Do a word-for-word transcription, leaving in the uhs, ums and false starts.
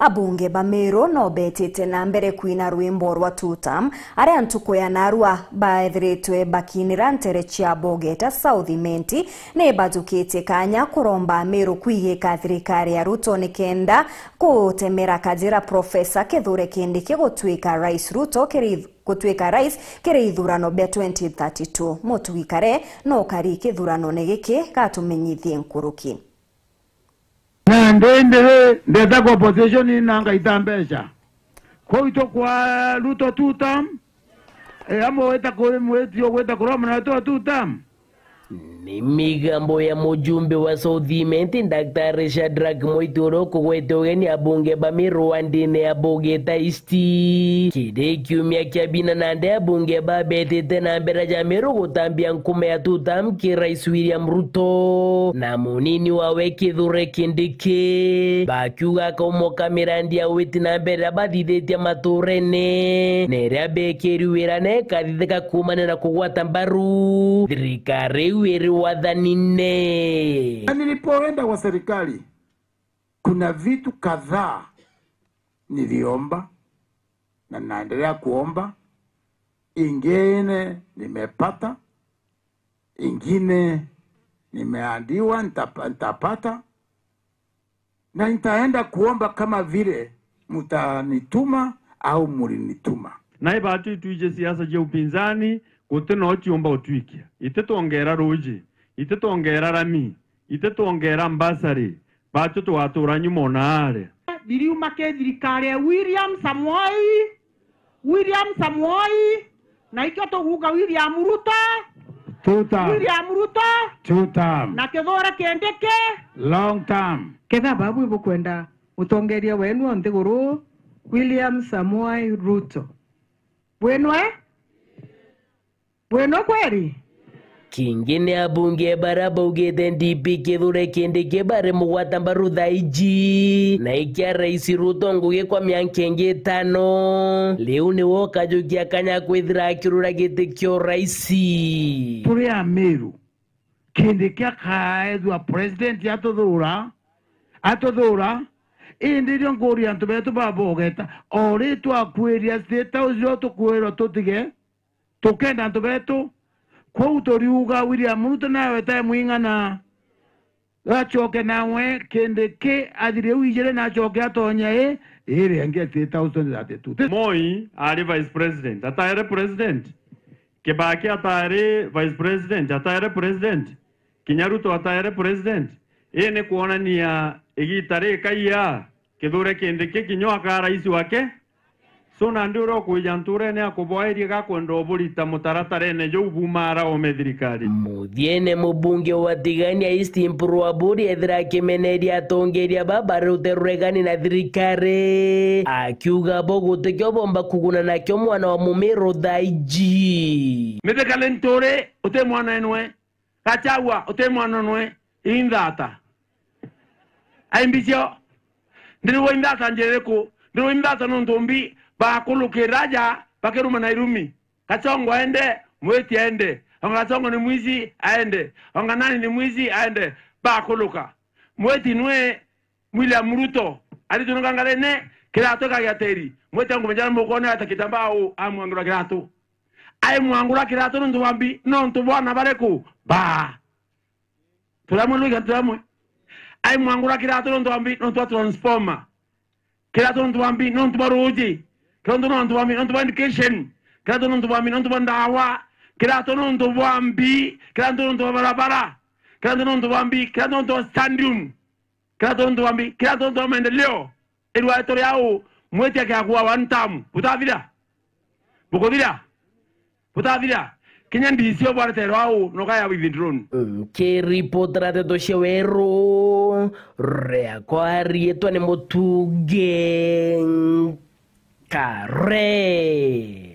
Abunge ba Meru no betite na mbere kwina rwimbo rwa Tutam, aria ntuku ya narua baethiritwe bakinira ntere cia Bogeta South Imenti, ni bajukitie kanya kuromba Meru kwigika thirikari ya Ruto nikenda gutemera kajira Professor Kithure Kindiki gutuika Rais Ruto kiri, gutuika rais kiri ithurano bia twenty thirty-two. Mutugi Kare no kari kithuranone giki gatumenyithie nkuruki. Na ndindi ri, ndeta kwa opposition na ngaita mbeca. Kwitu kwa Ruto two term, e, amwe wita kuri mwiti ugwita kuromana two term. Ni migambo ya mujumbe wa South Imenti, Daktari Shadrack Mwiti, uria ukugwete ugeni abunge ba Meru wandine ya Bogeta East. Kiri kiumia kia bina nandi abunge babetite na mbere ja Meru gutambia nkuma ya two term ki Rais William Ruto na munini wawe Kithure Kindiki, bakiuga akaumoka mirandi ya witi na mbere bathithitie maturene, na iria bekiri wira na ikathithika kuumania na kugwata mbaru thirikari iu iri wathanine. Na nilipoenda kwa serikali, kuna vitu kadhaa niliomba na naendelea kuomba, ingine nimepata, ingine nimeandiwa nitap-, nitapata, na nitaenda kuomba kama vile mtanituma au mulinituma. Na ibatu itwije siasa cia upinzani, guti no ciumba utwikia. Iti twongera ruji, iti twongera rami, iti twongera mbasari, batu tugatura nyuma ona aria. Biriuma ki thirikari ya William Samoei, William Samoei, na ikio tuguga William Ruto, two term. William Ruto, two term. Na Kithure Kindiki, long term. Ketha babu ibukwenda mutongeria wenu o nthiguru, William Samoei Ruto, bwinwe? Bwino kweri? Kingi ni abunge baria baugite D P Kithure Kindiki bari mugwata mbaru thaa iji, na ikia Rais Ruto ngugi kwa mianka ingi itano. Riu niwe ukajukia kanya kwithira akirura giti kia urais. Turi Amiru, Kindiki akaethua president atuthura, atuthura. Indi rio nkuria antu betu babogeta, o ri twakwiria State House rio tukwirwa tutige, tukenda antu betu. Kwou turiuga William Ruto nawe etae mwing'ana. Acoke nawe Kindiki athire u ijiri na acoke atonye i, iri ingi State House twenty thirty-two. Moi ari vice president, ataere president. Kibaki ataere vice president, ataere president. Kinya Ruto ataere president. Ii ni kwonania igita rikaia Kithure Kindiki kinya akaa rais wake. So nandi uria ukwija nturene akuboerie gakwenda uburita mutaratarene juu bumara ome thirikari. Muthiene mubunge wa Tigania East Mpuru Aburi ethira akimeneria atongeria baba rute ruregani na thirikari, akiuga bo gutikio bomba kuguna nakio mwana wa Mumiru thaa iji. Mithikali nturi uti mwana enwe. Gachagua, uti mwana nwe, inthata. Aimbicio, ndirigwa inthata njira iriku? Ndirigwa inthata nontu mbi bakulukira aja bakiruma na irumi. Gachongo aende, Mwiti aende. Onga Gachongo ni mwizi, aende. Onga nani ni mwizi, aende. Bakuluka. Mwiti nwe William Ruto, aritununga ngarene, kiratu ikagia tiri. Mwite ngumenya mukone ata kitambaa u, amwangirwa kiratu. Aimwangura kiratu nontu bwa mbi, nontu bwana bariku? Ba. Turamwe lugha turamwe. Aimwangura kiratu nontu bwa mbi, nontu bwa transformer. Kiratu nontu bwa mbi, nontu bwa ruji. Kiratu nontu bwa mbi, nontu bwa education. Kiratu nontu bwa mbi, nontu bwa ndawa. Kiratu nontu bwa mbi, kiratu nontu bwa barabara. Kiratu nontu bwa mbi, kiratu nontu bwa stadium. Kira tuntu bwa mbi, kira tuntu bwa maendeleo, irwae turi au, Mwiti akiagua one term. Butathira? Bukuthira? Butathira? Kinya D C obwareterwa au, nokaya withdrawn. Nkiripotera nteto cia weru, riakwa riitwa ni Mutugi Kare.